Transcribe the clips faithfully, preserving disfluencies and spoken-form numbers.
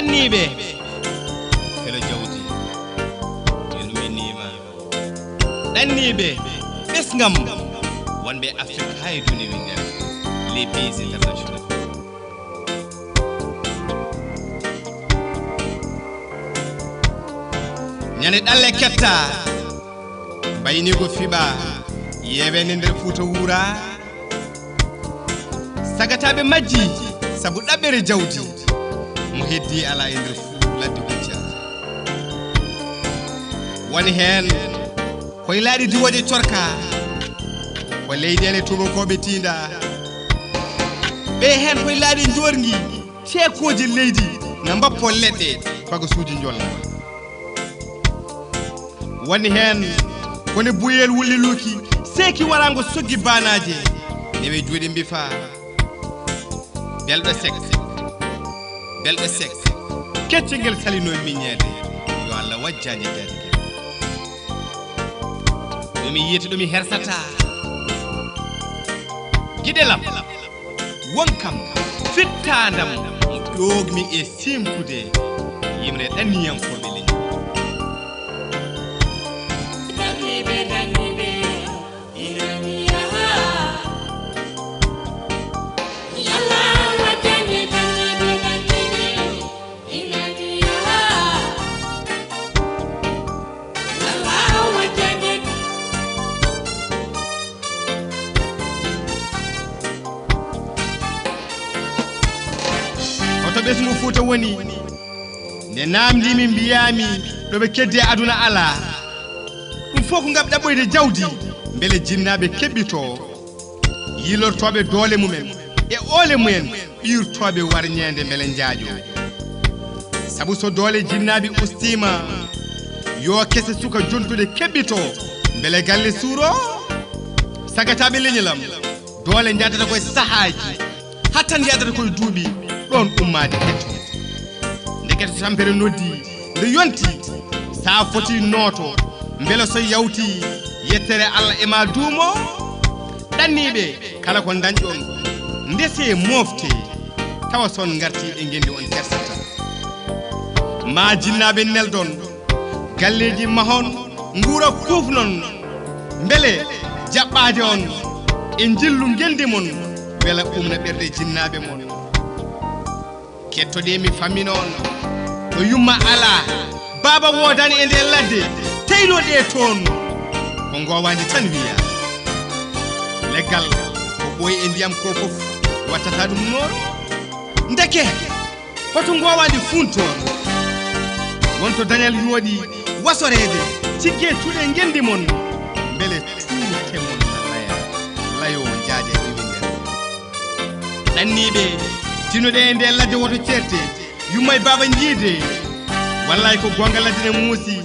Ɗanniiɓe, felo jawdi, yurminiima. Ɗanniiɓe, ɓesngam, wonɓe Afrik haa e duunde winndere, les pays internationaux. Ñande ɗalle ketta, mbayniigu fiɓa, yeeweende nder Fuuta wuura. Sagataaɓe majji sabu ɗaɓɓere jawdi, mo heddi alaa e nder fuu ladde hujja. Woni heen koye laaɗe diwooje corka, ko leyɗeele tuubakooɓe tiinda. Ɓe heen koye laaɗe njoorngi, ceekooji leydi na mbappoo leɗɗe, bagasuuji njolna. Woni heen ko nde buyel wulli luuki, seeki waraango soggi baanaaje, newe juuɗe mbifa. Belɗo Sek, Belɗo Sek, kecce ngel salinoo miñeede, yo Allah waɗ jaanji daade ngel. Ɗum mi yiyata, ɗum mi hersata. Giɗelam, won kam fittaandam mo ƴoogmi e siimtude yimre ɗanniyankooɓe leñol. Hoto ɓesngu Fuuta woni? Nde naamndiimi, mbiyaami ɗo ɓe keddi e aduna alaa. Ɗum fof ko ngam ɗaɓɓoyde jawdi, mbele jinnaaɓe keɓɓitoo, yiilortooɓe doole mumen e oole mumen, ɓiirtooɓe warñeende mbele njaaƴoo. Sabu so doole jinnaaɓe ustiima, yo kese suka jontude keɓɓitoo, mbele galle suuroo. Sagataaɓe leñolam, doole njaadata koye sahaaji, haa tan yahdata koye duuɓi, ɗoon ummaade hetto. Ndekete so tampere noddi, nde yonti, so a foti nooto, mbele so yawti, yettere Allah e ma duumo. Ɗanniiɓe, kala ko ndañɗon, ndesee, mooftee, tawa so on ngartii e ngenndi on kersata. Ma jinnaaɓe neldon, galleeji mahon, nguura kuufnon, mbele jaɓɓaade on e njillu ngenndi mon, mbela umna ɓerɗe jinnaaɓe mon. Kettoɗee mi fammina on, ɗo yumma alaa, baaba woodaani e ndee ladde, teynoo ɗee toon, ko ngoowaandi tan wiyaa. Leggal ko ɓooyi e ndiyam, ko fof wattata ɗum noon. Ndeke, hoto ngoowaandi fuuntoon? Won to dañal yooɗi wasoreede, ciggee cuuɗe ngenndi mon, mbele tuute mon na laya, layoowo njaaja e winndere. Ɗanniiɓe, tinuɗe e nde ladde woto ceerte, yummay baaba njiide. Wallay ko goonga ladde ne muusi,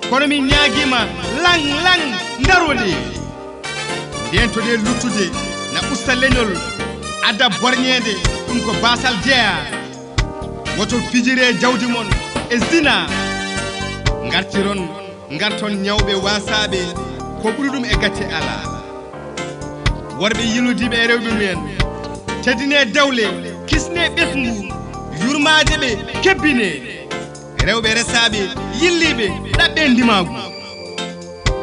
kono min ñaagiima laŋ laŋ ndaroɗe. Ndeentoɗee luttude na usta leñol, adda borñeende, ɗum ko baasal jeyaa. Woto pijiree jawdi mon e zina. Ngartiron, ngarton ñawɓe waasaaɓe, ko ɓuri ɗum e gacce alaa. Worɓe yilludiiɓe e rewɓe mumen, teddinee dewle, kisnee ɓesngu, yurmaade ɓe, kebbinee. Rewɓe resaaɓe, yilliiɓe, ɗaɓɓee ndimaagu.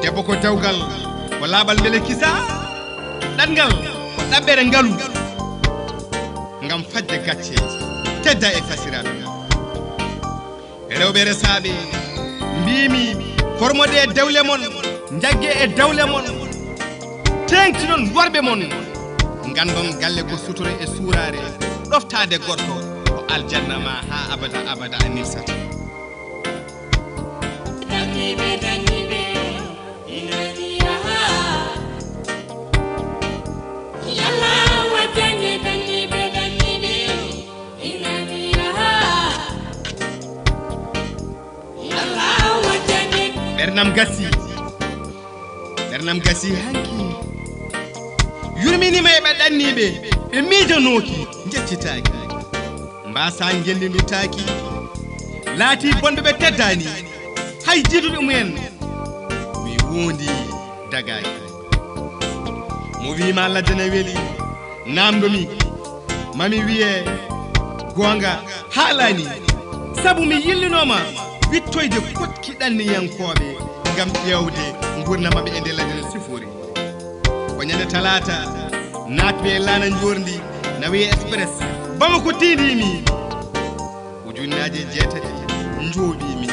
Debbo ko dewgal, ko laaɓal mbele kisaa. Ɗanngal ko ɗaɓɓere ngalu, ngam fajde gacce, tedda e fasiraaɓe mum. Rewɓe resaaɓe, mbiimi, kormoɗee dewle mon, njaggee e dewle mon, teeŋtinon worɓe mon, nganndon galle ko sutura e suuraare, ɗoftaade gorko ko aljanna ma haa abada abada a nilsata. Dañiiɓe, dañiiɓe, inani yaha. Yalla wa dañi, dañiiɓe, dañiiɓe, inani yaha. Yalla wa dañi. Ɓernam gasi. Ɓernam gasi hanki. Yurminiima e ɓe ɗanniiɓe, ɓe miijanooki, njeccitaaki. Mbaasa ngenndi nduttaaki. Laatii bonɓe ɓe teddaani. Hay jiiduɓe mumen. Mi woondi dagaaki. Mo wiima ladde ne weli, naamndo mi. Mami wiye goonga haalaani. Sabu mi yillinooma wittoyde koɗki ɗanniyankooɓe ngam ƴeewde nguurndam maɓɓe e nder ladde no siforii. Ko ñande talaata, naatmi e laana njoorndi, nawi e Express, Bamako tiindii mi. Ujunnaaje jeetati njooɓii mi.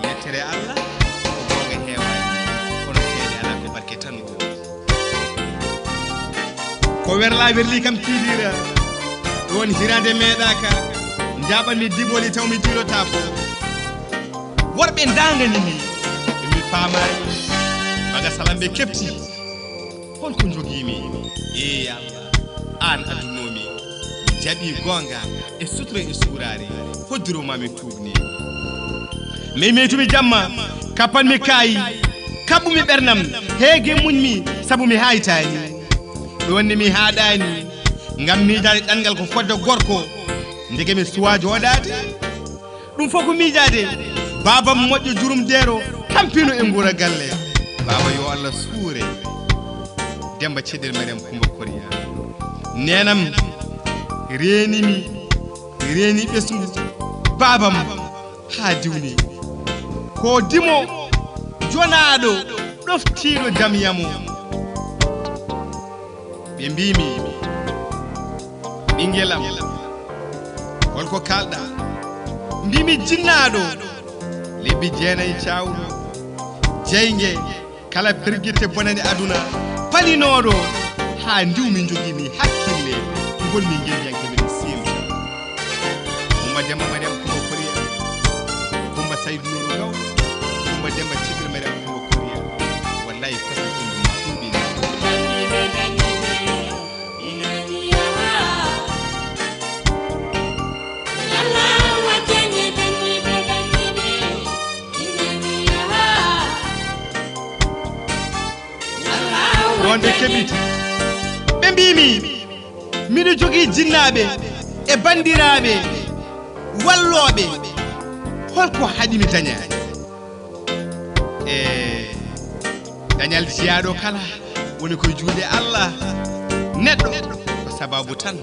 Yettere Allah, ko goonga heewaani, kono seede alaa ko barke tan woni. Ko werlaa werlii kam tiiɗiraa, ɗoon hiraande meeɗaaka, njaaɓan mi dibooli taw mi diilotaako. Worɓe ndaangani mi, mi faamaani, baga salam ɓe keɓti. Hol ko njogii mi? Ee Allah, aan adduno mi, mi jaɓi goonga e sutura e suuraare, hoddiro ma mi tuubni. Mi meytumi jamma, kappan mi kaayi, kaɓɓumi ɓernam, heege muñ mi, sabu mi haaytaani. Ɗoon ne mi haaɗaani, ngam miijaade ɗanngal ko fodde gorko, ndeke mi suwaa jooɗaade. Ɗum fof ko miijaade. Baabam moƴƴo jurum deero, tampino e nguura galle. Baaba yo Allah suure. Demba Cedir Mariam Kumba Koriya. Neenam reeni mi, reeni ɓesngu baabam haa diwni. Ko dimo jonaaɗo ɗoftiiɗo dam yamo. Ɓe mbii mi, ɓinngel am, hol ko kaalɗa? Mbii mi jinnaaɗo, lebbi jeenayi caawɗo, jeynge, kala pergitte bonande aduna, palinooɗo, haa ndiwmi njogii mi hakkille, ngol mi ngenndiyanke mbiɗa siimta. Kumba Demba Mariam Kumba Koriya, Kumba Saydu Nuuru Gawɗo, Kumba Demba Cibir Mariam Kumba Koriya. Wallahi, fasa ɗum ɗum ɗuuɗi. Ɗoon ɓe keɓiti. Ɓe mbii mi, miɗo jogii jinnaaɓe e banndiraaɓe wallooɓe. Hol ko haɗi mi dañaani? E dañal jiyaaɗo kala woni koye juuɗe Allah. Neɗɗo ko sababu tan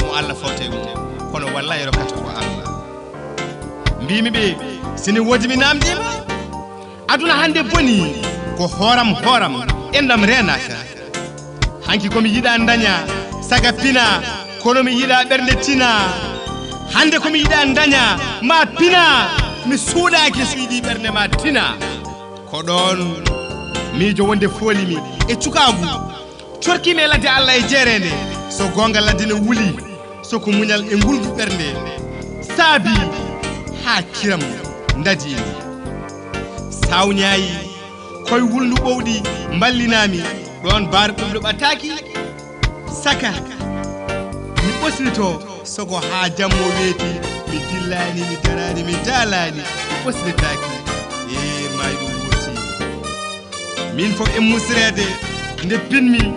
mo Allah fawta e mum, kono wallahi rokkata ko Allah. Mbii mi ɓe, sene woodi mi naamndiima. Aduna hannde boni ko hooram hooram, enɗam reenaaka. Hanki ko mi yiɗa daña saga pina, kono mi yiɗa ɓernde tina. Hannde ko mi yiɗa daña ma pina, mi suuɗaaki so yiɗi ɓernde ma tina. Ko ɗoon miijo wonde fooli mi e cukaagu, corki mi e ladde Allah e jeereende. So goonga ladde ne wuli, so ko muñal e ngulgu ɓernde saabi haa kiram ndadi mi. Saawnyayi koye wulndu ɓowɗi mballinaami, ɗoon baar ɓulɗo ɓataaki saka. Mi ɓoslito sogo haa jammo weeti, mi dillaani, mi daraani, mi daalaani, mi ɓoslitaaki. Ee, maayɗo wuurti. Min fof e musreede nde pinmi,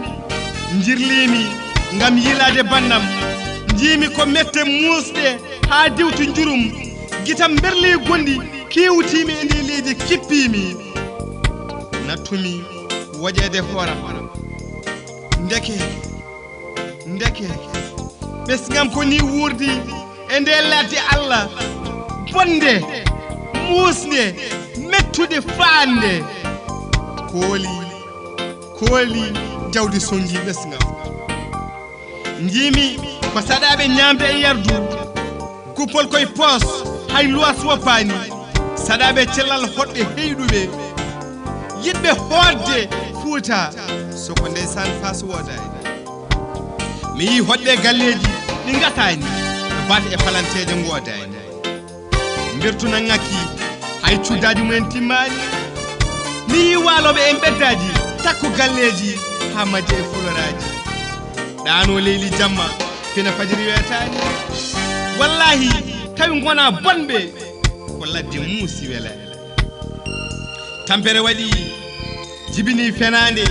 njirliimi ngam yiilaade bannam. Njiimi ko mette muusɗe haa diwti njurum. Gitam mberlii gonɗi, kiiwtiimi e ndii leydi, kippiimi. Nattumi woƴeede hooram. Ndeke, ndeke, ɓesngam ko nii wuurdi e nde ladde Allah, bonde, muusde, mettude, faande. Kooli, kooli, jawdi sonngi ɓesngam. Njiimi ko saɗaaɓe ñaamde e yardu, kuppol koye poos, hay luwas woppaani. Saɗaaɓe cellal, hoɗɓe heyɗuɓe, yiɗɓe hootde Fuuta, so ko ndeysaan paas woodaani. Mi yii hoɗɓe galleeji ɗi ngasaani, baat e palanteeje ngoodaani. Mbirtuna ŋakki, hay cuddaaji mumen timmaani. Mi yii waalooɓe e mbeddaaji, takko galleeji haa majje e fuloraaji. Ɗaano leyli jamma, fina fajiri weetaani. Wallahi, tawi ngonaa bonɓe, ko ladde muusi welaani. Tampere waɗi, jibini fenaande,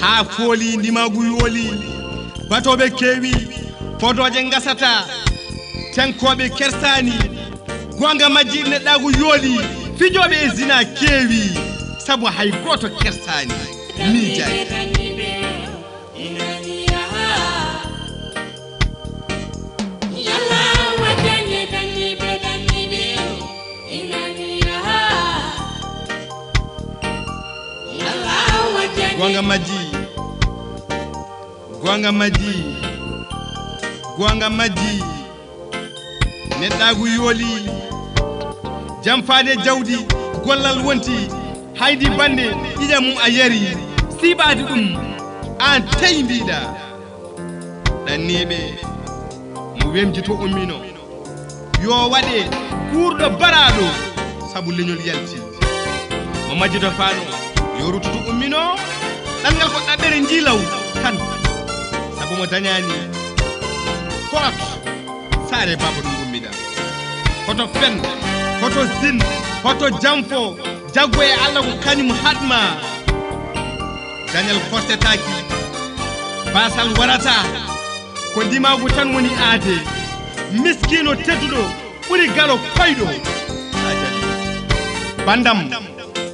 haa fooli ndimaagu yooli. Batooɓe keewi, podooje ngasata, tenkooɓe kersaani. Goonga majji neɗɗaagu yooli, fijooɓe e zina keewi, sabu hay gooto kersaani. Miijaaki. Gonga majji, gonga majji, gonga majji. Neɗɗaagu yooli, jamfaade jawdi, gollal wonti, haydi bannde ƴiƴa mum a yari, siibaade ɗum, aan tey mbiɗa. Ɗanniiɓe, mo wemji to ummino, yo waɗe guurɗo baraaɗo, sabu leñol yalti. Mo majji to faano, yo ruttu to ummino, ɗanngal ko ɗaɓɓere njiilaw tan, sabu mo dañaani korot. Saare baaba ɗum ummiɗa. Hoto fen, hoto sin, hoto jamfo, jaggo e Allah ko kañum haɗma. Dañal fostetaaki, baasal warata, ko ndimaagu tan woni aade. Miskiino tedduɗo ɓuri galo koyɗo. Bandam.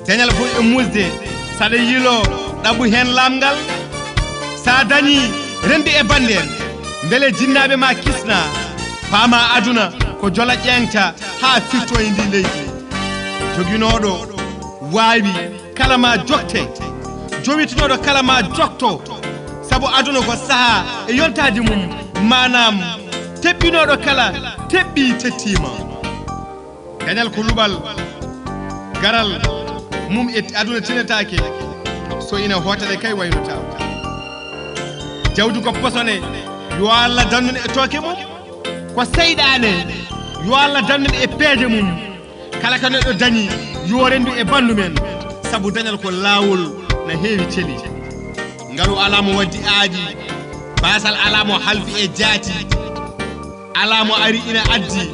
Dañal fof e muusde, saɗa yiiloo ɗaɓɓu heen laamngal. So a dañii, renndu e banndeen, mbele jinnaaɓe ma kisna, paama aduna ko jola ƴeeŋta haa firtoyi ndi leydi. Joginooɗo waawi kala ma jokte, jowitinooɗo kala ma jokto, sabu aduna ko sahaa e yontaade mum, maanaam teɓɓinooɗo kala teɓɓii tettiima. Dañal ko luɓal, garal mum e aduna tinetaake, so ina hootane kay waynota. Jawdi ko posone, yo Allah dannun e tooke mum. Ko seyɗaane, yo Allah dannun e peeje mum. Kala ko neɗɗo dañi, yo renndu e banndum en, sabu dañal ko laawol na heewi celi. Ngalu alaa mo waddi aadi, baasal alaa mo halfi e jaati. Alaa mo ari ina addi,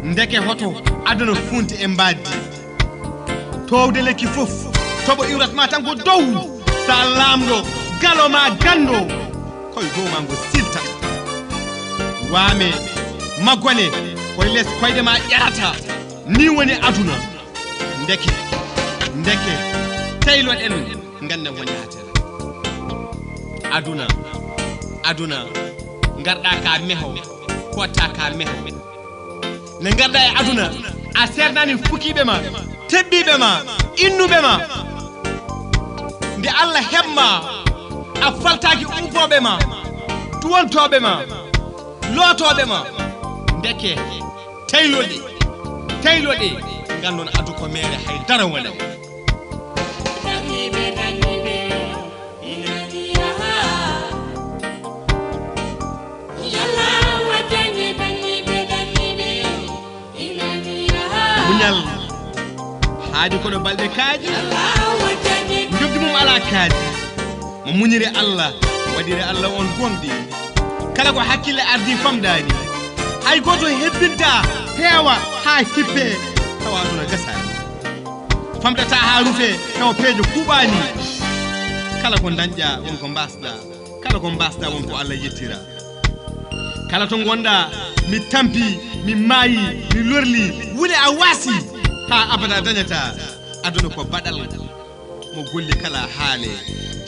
ndeke hoto aduna funti e mbaaddi. Toowde lekki fof, toɓo iwrat ma tan ko dow. Sa laamɗo, galo ma ganndo, koye dow ma ngo siltata. Waame, maggone, koye les koyɗe ma ƴarata. Ni woni aduna. Ndeke, ndeke, teyloɗen, ngannden ko njahaten. Aduna, aduna, ngarɗa ka meho, kotta ka meho. Nde ngarɗa e aduna, a seernani fukiiɓe ma, teɓɓiiɓe ma, innuɓe ma. Nde Allah heɓma, a faltaaki uufooɓe ma, duwontooɓe ma, lootooɓe ma. Ndeke, teyloɗe, teyloɗe, nganndon adu ko meere hay dara wonani. Dañiiɓe, dañiiɓe, ina yaha. Yalla wa dañiiɓe, dañiiɓe, dañiiɓe, ina yaha. Muñal haaɗi koɗo balɗe kaaƴe. Yalla wa dañiiɓe. Njoɓdi mum alaa kaaƴe. Mo muñiri Allah, waɗiri Allah on gonɗi. Kala ko hakkille ardi famɗaani. Hay gooto hebbinta heewa haa hippe, tawa aduna gasaani. Famɗata haa rufe, tawa peeje kuuɓaani. Kala ko dañɗa, won ko mbaasɗa. Kala ko mbaasɗa, won ko Allah yettira. Kala to ngonɗa, mi tampi, mi maayi, mi lorli, wule a waasi. Haa abada dañata. Aduna ko baɗal. Mo golli kala haale,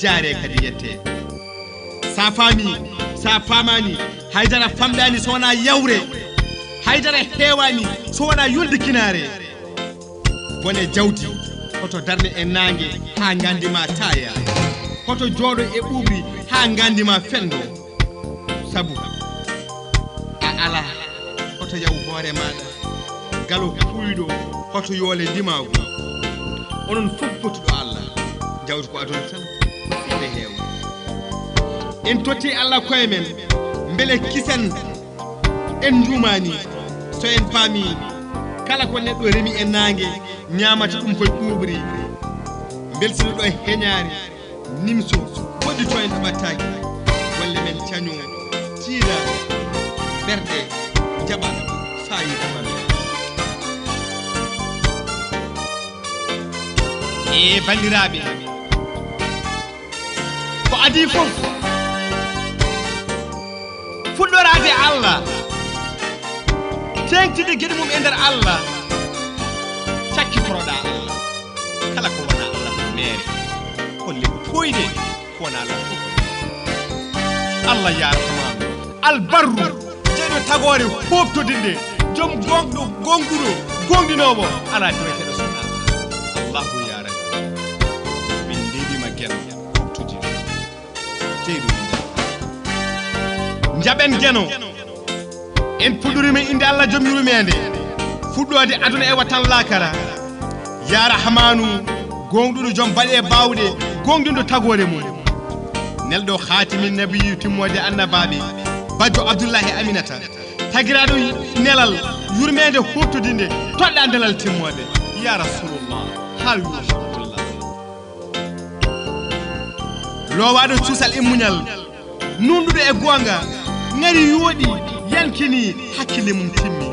jaare kadi yette. Sa faami, sa faamaani, haydara famɗaani so wonaa yawre. Haydara heewaani so wonaa yolde kinaare. Bone jawdi, hoto darne e naange haa nganndi ma taaya. Hoto jooɗo e ɓuuɓri haa nganndi ma fenndo. Sabu a alaa, hoto yaw hoore maaɗa. Galo puuyɗo, hoto yoole ndimaagu. Onon fof potuɗo Allah, jawdi ko aduna tan, ɓe heewa. En totti Allah koye men, mbele kisen en njuumaani. So en paami, kala ko neɗɗo remi e naange, ñaamata ɗum koye ɓuuɓri. Mbeltinoɗo e heñaare, nimso, woɗɗito en ɗo ɓattaaki. Golle men caño, tiiɗa, ɓerɗe jaɓa, faayiida ɓandu. E banndiraaɓe, ko adii fof fuɗɗoraade Allah, teeŋtinde geɗe mum e nder Allah, cakkitoroɗaa Allah. Kala ko wonaa Allah ko meere, ko lebbi pooyɗe, ko wonaa Allah ko. Allah yaarata ma. Albarru, jeyɗo tagoore, hooftodinde, joom gonɗo, gonɗuɗo, gonɗinoowo, alaa deweteeɗo so Allahu yaarata. Min ndeeɗiima geno. Jaɓen geno. En puɗɗorima innde Allah joom yurmeende, fuɗɗoode aduna e watan laakara. Yaa Rahmaanu, gooŋɗuɗo joom baɗe baawɗe, gooŋɗinɗo tagoore mum. Nelɗo haatimi nabiyyu, timmoode annabaaɓe, bajjo Abdullahi Aminata, tagiraaɗo nelal, yurmeende huuɓtodinde, toɗɗaa nelal timmoode. Yaa Rasuulullah, haa wi Muhammadullah. Loowaaɗo cuusal e muñal, nuunɗuɗo e goonga, ŋari yooɗi, yankini, hakkille mum timmi.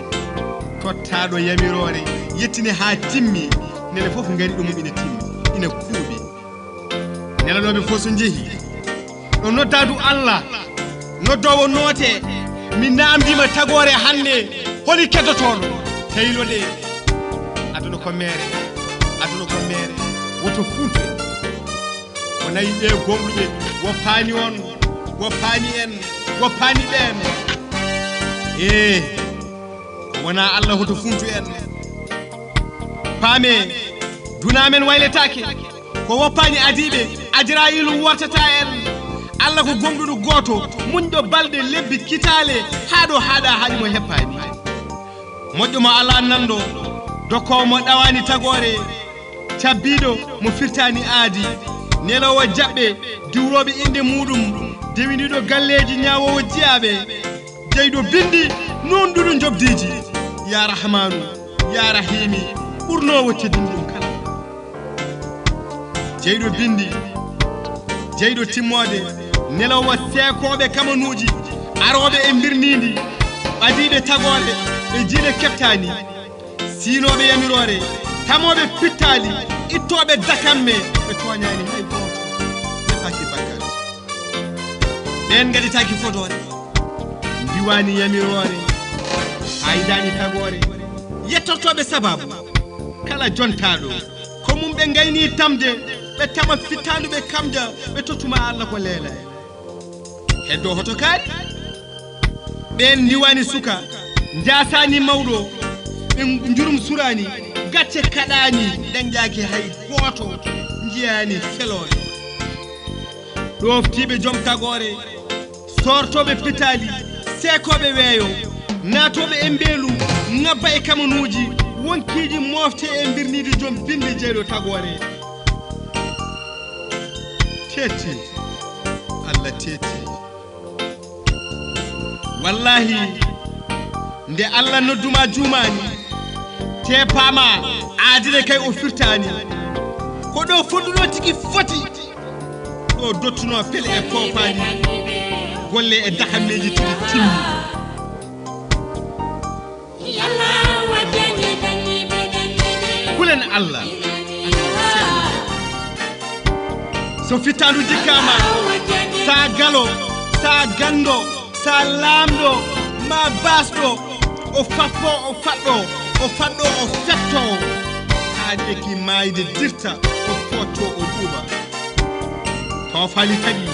Tottaaɗo yamiroore, yettini haa timmi, nele fof ngari ɗo mum ina timmi, ina kuuɓi. Nelanooɓe fof so njehi ɗo noddaadu Allah, noddoowo noote, mi naamndiima tagoore hannde, holi keddotooɗo? Teylo ɗe, aduna ko meere, aduna ko meere, woto fuutu en. O nayi ɓe gooŋɗuɓe, woppaani on, woppaani en, woppaani ɓeen. Ee, ko wonaa Allah hoto funtu en. Paame, duna men wayletaake. Ko woppaani adiiɓe, Ajra'iilu wortata en. Allah ko gooŋɗuɗo gooto, muñɗo balɗe, lebbi, kitaale, haa ɗo haaɗa haali mo heppaani. Moƴƴo mo alaa nanndo, dokkoowo mo ɗawaani tagoore, cabbiiɗo mo firtaani aadi, neloowo jaɓɓe, diwrooɓe innde muuɗum, dewiniiɗo galleeji, ñaawoowo jiyaaɓe, jeyɗo binndi, nuunɗuɗo njoɓdiiji. Yaa Rahmaanu, yaa Rahiimi, ɓurnoowo teddinɗum kala. Jeyɗo binndi, jeyɗo timmoode, neloowo seekooɓe kamanuuji, arooɓe e mbirniindi, ɓadiiɓe tagoore, ɓe jiiɗe keɓtaani, siinooɓe yamiroore, tamooɓe pittaali, ittooɓe dakamme, ɓe tooñaani hay gooto, defaaki bakkat. Ɓeen ngaɗitaaki fodoore, ndiwaani yamiroore, aydaani tagoore, yettortooɓe sabaabu, kala jontaaɗo, ko mum ɓe ngayni tamde, ɓe tama fittaandu ɓe kamja, ɓe tottuma Allah ko leela en. Heddo hoto kaari. Ɓeen ndiwaani suka, njaasaani mawɗo, ɓe njurum suraani, gacce kaɗaani, dañjaaki hay gooto, njiyaani feloore. Ɗooftiiɓe joom tagoore, soortooɓe pitaali, seekooɓe weeyo, naatooɓe e mbeelu, ŋabba e kamanuuji, wonkiiji moofte e mbirniidi joom binndi jeyɗo tagoore. Teetti, Allah teetti. Wallaahi, nde Allah nodduma juumaani, te paama aadire kay o firtaani. Ko ɗo fonnduno tigi foti, ɗo dottuno pele e poopaani, golle e dakammeeji tigi timmi. Kulen Allah. So fittaandu jikkaama, sa galo, sa ganndo, sa laamɗo, ma baasɗo, o faffo, o faɗɗo, o faɗɗo, o fetto, haa ƴekki maayde dirta, o footto, o ɓuuɓa. Toofaali tagi,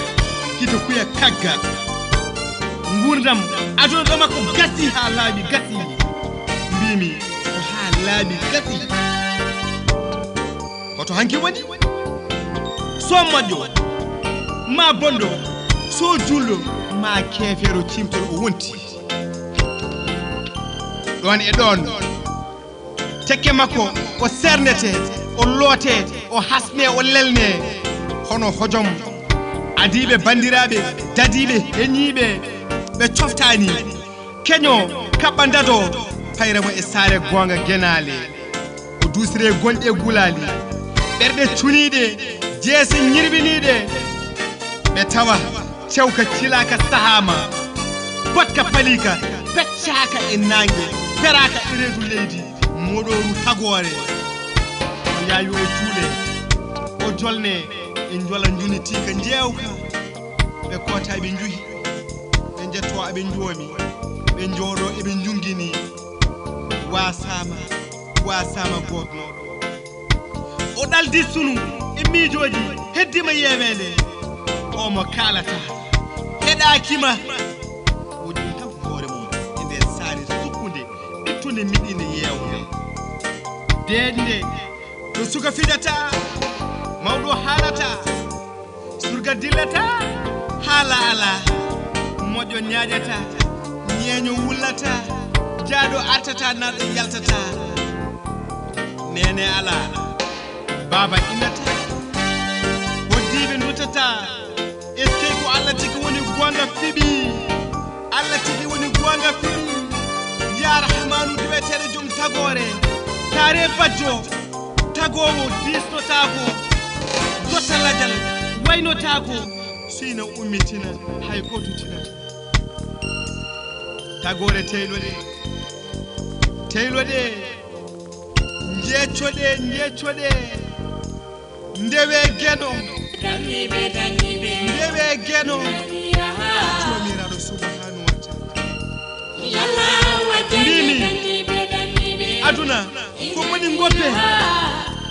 hito kuya kagga. Nguurndam aduna ɗo makko gasi haa laaɓi gasi. Mbiimi ko haa laaɓi gasi. Hoto hanki woni? So moƴƴo, ma bonɗo, so julɗo, ma keefeero cimtol o wonti. Ɗoon e ɗoon. Tekke makko, o sernete, o loote, o hasne, o lelne. Hono hojom, adiiɓe banndiraaɓe, dadiiɓe, heñiiɓe, ɓe coftaani. Keño, kaɓɓa ndado, payra mo e saare goonga genaale. O duusire gonɗi e gulaali. Ɓerɗe cuniiɗe, jeese ñirɓiniiɗe. Ɓe tawa cewka cilaaka sahaama, botka paliika, peccaaka e naange, peraaka e reedu leydi, moɗooru tagoore. O yaawi o juule, o jolne, e njola njunitiika njeewka. Ɓe koota eɓe njuhi, ɓe njetto eɓe njoomi, ɓe njooɗo eɓe njungini. Wasaama, wasaama goodnooɗo. O ɗaldi sunu e miijooji, heddima yeeweende. O mo kaalata, heɗaaki ma. Woɗɗi tan hoore mum e nde saare sukkunde, ittunde miɗinde yeewnde. Deeƴnde, ɗo suka fijata, mawɗo haalata, surga dillata, haala alaa. Mo Moƴƴo ñaaƴata, ñeeño wullata, jaaɗo artata, naɗo yaltata. Neene alaa, baaba innata, hoddiiɓe ndutata. Eskey ko Allah tigi woni goonga fiɓi. Allah tigi woni goonga fiɓi. Yaa Rahmaanu deweteeɗo jom tagoore. Taare bajjo, tagoowo diisnotaako. Dotta lajal waynotaako. Suyna ummitina, hay gooto tinata. Tagoore teyloɗe, teyloɗe, njeccoɗe, njeccoɗe. Ndewe Geno, ndewe Geno. Joomiraaɗo subhanahu wa ta'ala. Mbimi, aduna ko woni ngoppe?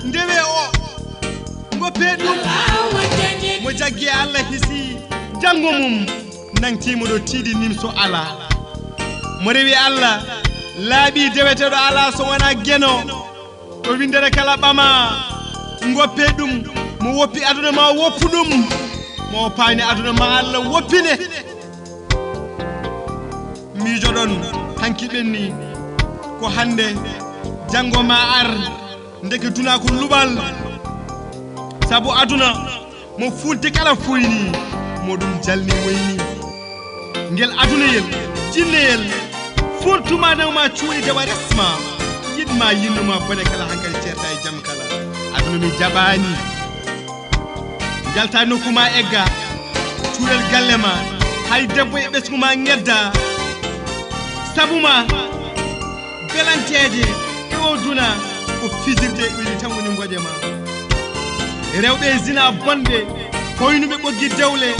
Ndewe o, ngoppe ɗum. Mo jaggi Allah hisi janngo mum, nangtiimo ɗo tiiɗi nimso alaa. Mo rewi Allah, laaɓi deweteeɗo alaa so wonaa Geno. Ɗo winndere kala ɓama, ngoppe ɗum. Mo woppi aduna ma woppu ɗum. Mo woppaani aduna ma Allah woppine. Miijoɗon, hanki ɓenni, ko hannde, janngo ma ar, ndeke duna ko luɓal. Sabu aduna, mo fuunti kala fuyni, mo ɗum jalni woyni. Ngel adunayel, jinneyel, fortuma naw ma cuuɗi dewa resma. Yiɗma, yinnuma, bone kala hankali ceerta e jam kala. Aduna mi jaɓaani. Jalta nokku ma egga, cuurel galle ma, hay debbo e ɓesngu ma ngedda. Sabu ma, belanteeje e o duna ko fijirde e ɓeydi tan woni ngoƴe ma. Rewɓe e zina bonɓe, hoynuɓe ɓoggi dewle,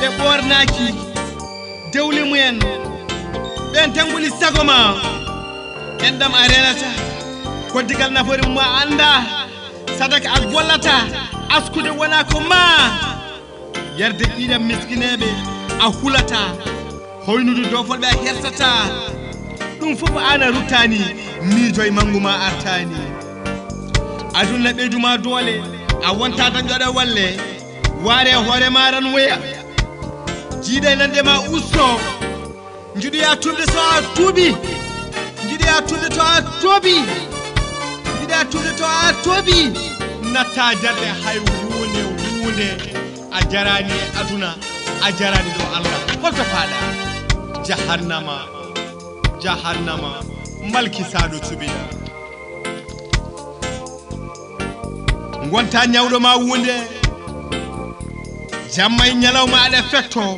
ɓe ɓoornaaki dewle mumen, ɓeen tan ngoni sago ma. Enɗam a reenata, koddigal nafoore mum a anndaa, sadaka a gollata, askude wonaa ko ma. Yarde ƴiiƴam miskineeɓe a hulataa, hoynude doofolɓe a hersataa. Ɗum fof aan a ruttaani, miijo e manngu ma artaani. Aduna ɓeydu ma doole, a wontaa dañɗo ɗo walle. Waare hoore ma ran woya. Jiiɗe nande ma usto. Njiɗoya tuubde so a tuubi. Njiɗoya tuubde to a tuubi. Njiɗoya tuubde to a tuubi. Natta jarɗe hay huunde, huunde. A jaraani e aduna, a jaraani ɗo Allah. Holto paaɗa? Jahannama, jahannama, malkisaaɗo cuɓiɗa. Ngonta ñawɗo ma wunde. Jamma e ñalawma aɗa fetto.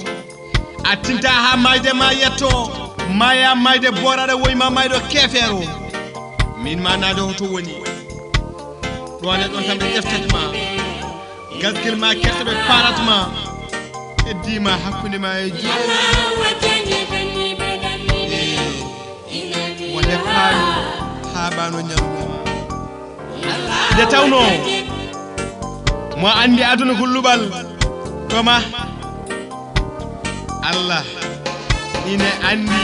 A tinta haa maayde ma yetto. Maaya maayde booraɗo woy ma maayɗo keefeero. Min ma naade hoto woni. Ɗo aɗa ɗon tan ɓe ƴeftata ma. Gaskil ma kersa ɓe parat ma. Heddi ma hakkunde ma e juuɗe. Mo heɓaano haa ɓaano ñalngu ma. Nde tawnoo mo anndi aduna ko luɓal, ɗo ma Allah ine anndi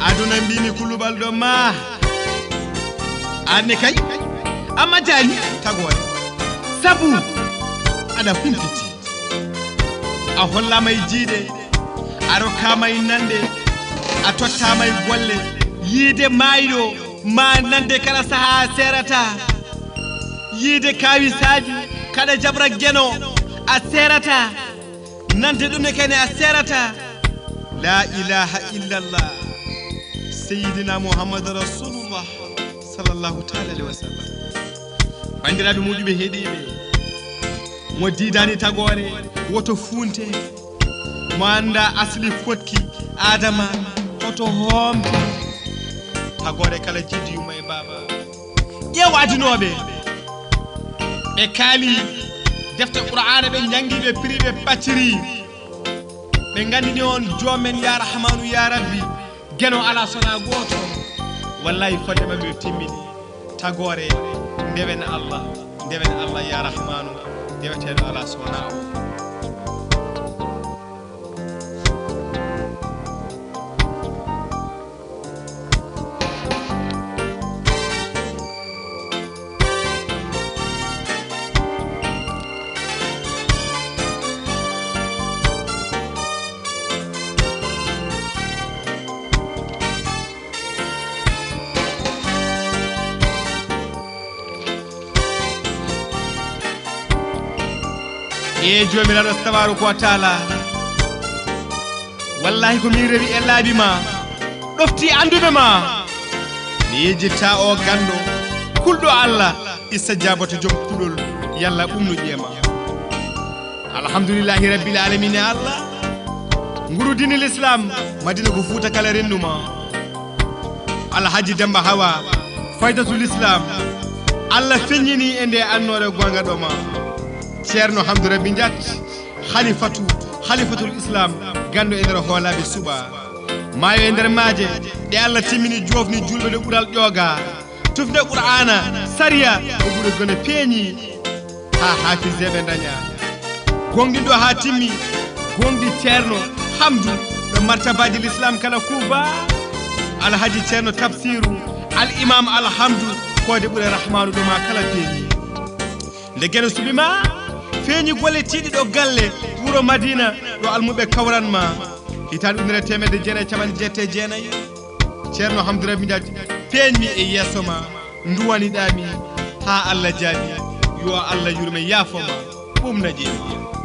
aduna, mbimi ko luɓal ɗo ma. Anne kay, amma jaani tagoore. Sabu aɗa humpiti. A hollaama e jiiɗe, a rokkaama e nande, a tottaama e golle. Yiide maayɗo ma nande kala sahaa a seerata. Yiide kaawisaaji kaɗa jabra geno a seerata. Nande ɗum ne kene a seerata. La ilaha illallah. Sayyidina Muhammad Rasulullah sallallahu ta'ala alaihi wasallam. Banndiraaɓe muɗuɓe heɗiiɓe, mo diidani tagoore, woto fuunte. Mo annda asli fotki Adama, hoto hoomte. Tagoore kala jiidi yumma e baaba. Ƴeew adinooɓe. Ɓe kaali defte Qur'aana, ɓe njanngi, ɓe piri, ɓe pacciri. Ɓe nganndini on joom men, ya Rahmaanu, ya Rabbi. Geno alaa sonaa gooto. Wallahi, fodde maɓɓe ɓe timmini. Tagoore, ndewen Allah, ndewen Allah, ya Rahmaanu, ndeweteeɗo alaa sonaa o. E Joomiraaɗo tabaaraka wa taala, wallaahi ko min rewi e laabi ma, ɗofti annduɓe ma. Mi yejjitta o ganndo, kulɗo Allah, issa jaaboto joom kuɗol, yalla ɓumno ƴeema. Alhamdulillahi rabbil alamina Allah. Nguru diini l'islam, Madina ko Fuuta kala rennuma. Alhaji Demba Hawa, faydatul islam. Allah feññini e nde annoore gonga ɗo ma. Ceerno Hamdu Rabbi Njat, khalifatu, khalifatul islam, ganndo e nder hoolaaɓe suɓa. Maayo e nder maaje, ɗe Allah timmini joofni julɓe ɗo ɓural ƴooga. Tufde Qur'aana, sariya, ko ɓuri gone peeñi. Haa haafiseeɓe ndaña. Goongɗinɗo haa timmi, goongɗi Ceerno Hamdu, ɗo martabaaji l'islam kala kuuba. Alhaji Ceerno Tafsiru, al imam Alhamdu, koode ɓure Rahmaanu ɗo ma kala peeñi. Nde Geno suɓi ma, feeñi golle tiiɗi ɗo galle, wuro Madina, ɗo almuɓe kawran ma. Hitaande ujunere teemedde jeenayi e capanɗe jeetati e jeenayi, Ceerno Hamdu Rabbi Njat feeñmi e yeeso ma, nduwaniɗaa mi, haa Allah jaabi, yo Allah yurme yaafo ma, ɓumna ƴeema.